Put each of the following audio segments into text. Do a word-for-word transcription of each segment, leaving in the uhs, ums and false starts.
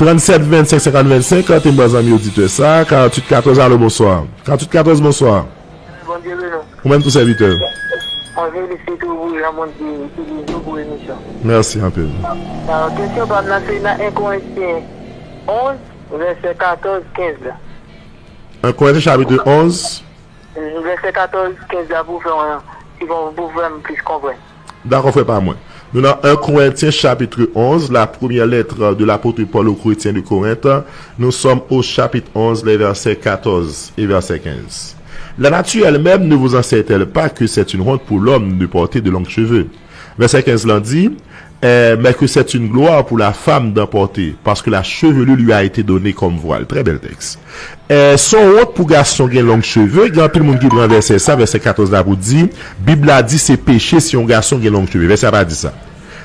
Tranntsèt vennsenk senkant vennsenk, te m pran zanmi oditè sa. Karanntuit katòz, alo, bonswa. Karanntuit katòz, bonswa. Bondye beni w. Ou menm tou, sèvitè. Mwen felisite w pou jan Bondye itilize w pou emisyon. Mèsi anpil. Alò, kesyon pa m nan se nan en Korentyen onz, vèsè katòz, kenz la. En Korentyen chapit onz. Vèsè katòz, kenz la pou fè yon, si bon, pou fè m plis konprann. Dakò, frè pa mwen. Nou nan en Korentyen chapit onz, la première lettre de l'apôtre Paul aux chrétiens de Corinthe. Nous sommes au chapitre onze, les versets quatorze et verset quinze. La nature elle-même ne vous enseigne-t-elle pas que c'est une honte pour l'homme de porter de longs cheveux? Vèsè kenz lan di, eh, mais que c'est une gloire pour la femme d'en porter, parce que la chevelure lui a été donnée comme voile. Très bel texte. Eh, se yon wont pou gason gen long cheve. Gen anpil moun ki pran vèsè sa, vèsè katòz la pou di, Bib la di se peche si yon gason gen long cheve. Vèsè a pa di sa.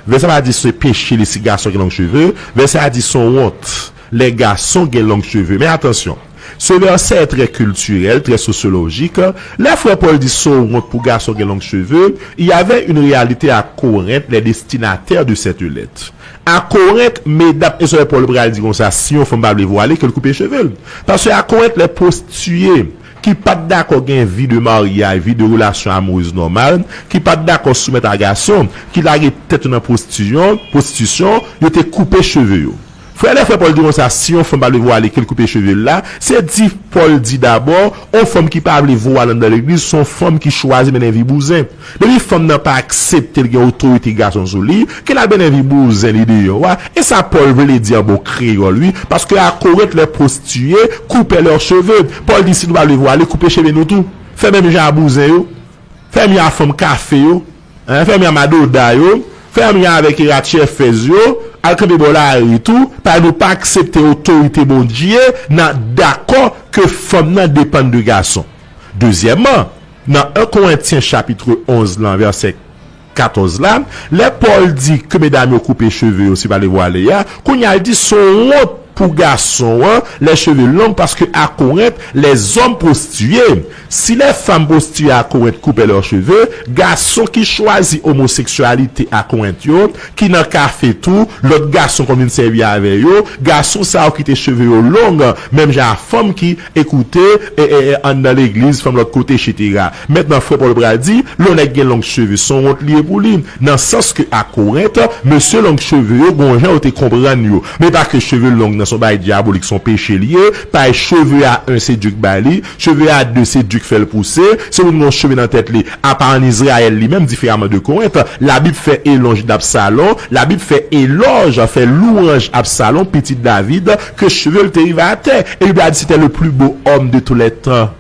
Vèsè a pa di se peche li si gason gen long cheve. Vèsè a di se yon wont lè gason gen long cheve. Men atansyon, ce verset est très culturel, très sociologique. Lè frè Pòl di se yon wont pou gason gen long cheve, il y avait une réalité à Corinthe, les destinataires de cette lettre. A Korent, medam, e sè Pòl pral di konsa, si yon fanm pa vle vwale, ke l koupe cheve l. Paske a Korent, lè pwostiye ki pa t dakò gen vi de maryaj, vi de relasyon amourez nòmal, ki pa t dakò soumèt a gason, ki lage tèt yo nan pwostitisyon, pwostitisyon, yo te koupe cheve yo. Frè, lè frè Pòl di konsa, si yon fanm pa vle vwale, ke l koupe cheve l la, se di Pòl di dabò, yon fanm ki pa vle vwale anndan legliz, se yon fanm ki chwazi mennen vi bouzen. Depi fanm nan pa aksepte l gen otorite gason sou li, ke l al mennen vi bouzen li deyò a. E sa Pòl vle di an bon kreyòl, wi. Paske a Korent, les prostituées coupaient leurs cheveux. Pòl di, si nou pa vle vwale, koupe cheve nou tou. Fè menm jan a bouzen yo. Fè menm jan a fanm kafe yo. Hein, fè menm jan a madoda yo. Fè menm jan avèk eratchèfèz yo. Al kanpe bò lari tou. Paske nou pa aksepte otorite Bondye nan dakò ke fanm nan depann de gason. Dezyèmman, nan en Korentyen chapit onz lan, vèsè katòz la, lè Pòl di ke medam yo koupe cheve yo si pa vle vwale a, kounye a l di se yon wont pou gason an, les cheveux longs, parce que à Corinth, les hommes prostitués, si les femmes prostituées à Corinth coupaient leurs cheveux, gason ki chwazi omoseksyalite a Korent yo, ki nan kafe tou, lòt gason konn vin sèvi avè yo, gason sa yo kite cheve yo long, menm jan a fanm ki ekoute, e, e, e, anndan legliz, fanm lòt kote, etsetera. Mentnan, frè Pòl pral di, lè yon nèg gen long cheve, se yon wont li ye pou li. Nan sans ke a Korent, mesye long cheve yo, gon jan yo te konprann yo. Men pa ke cheve long nan se yon bagay dyabolik, se yon peche li ye, paske cheve a, en, se Dye k bay li, cheve a, de, se Dye k fè l pouse, se moun gon cheve nan tèt li. Apa ann Izrayèl li menm, diferaman de Korent, Labib fè elonj d'Absalon, Labib fè elòj, fè lwanj Absalon, pitit David, ke cheve l te rive atè. E Bib la di, c'était le plus beau homme de tous les temps.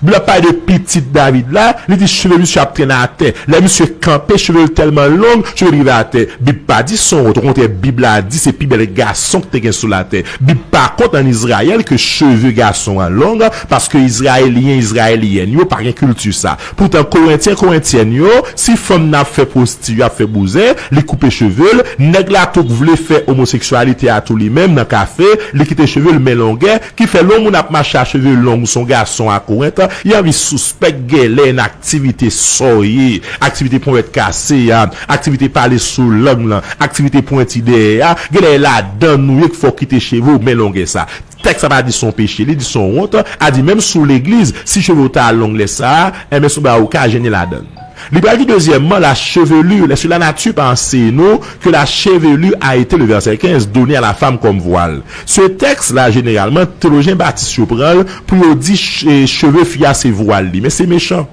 Bib la pale de pitit David la, li di cheve misye ap trennen atè. Lè misye kanpe, cheve l tèlman long, cheve l rive atè. Bib pa di se yon wont, okontrè, Bib la di se pi bèl gason ki te gen sou latè. Bib pa kont ann Izrayèl ke cheve gason an long, paske Izrayelyen, Izrayelyèn yo pa gen kilti sa. Poutan, Korentyen, Korentyèn yo, si fanm nan ap fè pwosti, ap fè bouzen, li koupe cheve l, nèg la tou k vle fè omoseksyalite a tou li menm nan kafe, li kite cheve l men longè, ki fè lè yon moun ap mache a cheve long, se yon gason a Korent, li anvi sispèk, genlè nan aktivite sòye, aktivite ponyèt kase a, aktivite pale sou lang lan, aktivite pwenti dèyè a, genlè ladann ou ye k fè w kite cheve w men longè sa. Tèks la pa di se yon peche, li di se yon wont, a di menm sou legliz, si cheve w ta long lè sa a, enben se yon bagay ou ka jennen ladann. Li pral di dezyèmman, la chevelure, est-ce que la nature pa anseye nou ke la chevelure a été, le verset quinze, donnée à la femme comme voile? Se tèks la, jeneralman, teyolojyen batis yo pran l pou yo di ch-, cheve fi a se vwal li. Men se mechan.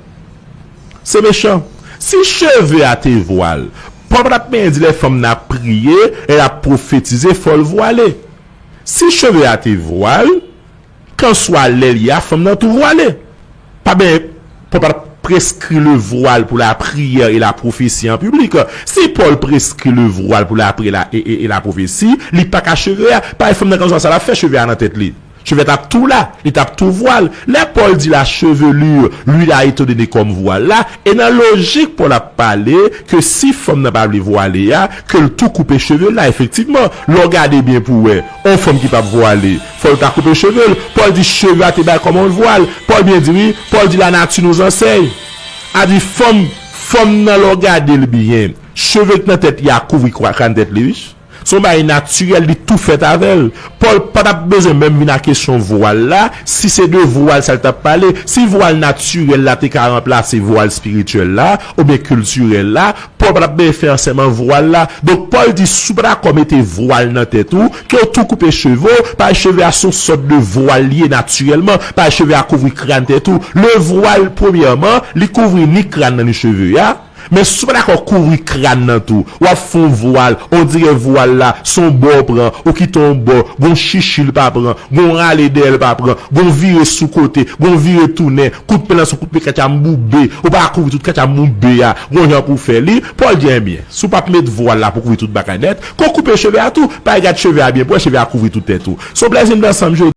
Se mechan. Si cheve a te vwal, Pòl pa t ap menm di lè fanm nan ap priye, lè l ap pwofetize, fò l vwale. Si cheve a te vwal, kanswa lè l ye a, fanm nan tou vwale. Pa ben, Pòl pa t ap preskri le voile pour la prière et la prophétie en public. Si Pòl preskri le voile pour la prière et, et, et la prophétie, li pa ka cheve a. Paske fanm nan kanswa sa l ap fè cheve a nan tèt li. Cheve a t ap tou la, li t ap tou vwal. Lè Pòl di la chevelure lui a été donnée comme voile la, e nan lojik Pòl ap pale ke si fanm nan pa vle vwale a, ke l tou koupe cheve l la, efektivman. Lè w gade byen pou w wè, yon fanm ki p ap vwale, fò l ta koupe cheve l. Pòl di cheve a te bay kòm yon vwal. Pòl byen di wi, Pòl di la nature nous enseigne. A di fanm, fanm nan lè w gade l byen, cheve k nan tèt li a kouvri kwa-, kràn tèt li wi. Se yon bagay natirèl, li tou fèt avè l. Pò, Pòl pa t ap bezwen menm vin a kesyon vwal la, si se de vwal sa l t ap pale, si vwal natirèl la te ka ranplase vwal espirityèl la, oubyen kiltirèl la, Pòl pa t ap bezwen fè ansèyman vwal la. Donk, Pòl di, si w pa dakò mete vwal nan tèt ou, ke w tou koupe cheve w, paske cheve a se yon sòt de vwal li ye natirèlman, paske cheve a kouvri kràn tèt ou. Le vwal, premyèman, li kouvri ni kràn nan ni cheve a. Men si w pa dakò kouvri kràn nan tou, w ap fè yon vwal, on dirè vwal la, se yon bò w pran, ou kite yon bò, gon chichi l pa pran, gon rale dèyè l pa pran, gon vire sou kote, gon vire tounen, kout pen lan se kout pen katchamboube, ou pa kouvri tout katchamboube a, gon jan pou w fè li, Pòl di, enbyen, si w p ap met vwal la pou kouvri tout bagay nèt, ke w koupe cheve a tou, pa gad cheve a byen, pou wè cheve a kouvri tout tèt ou. Se yon plèzi m t ansanm jodi.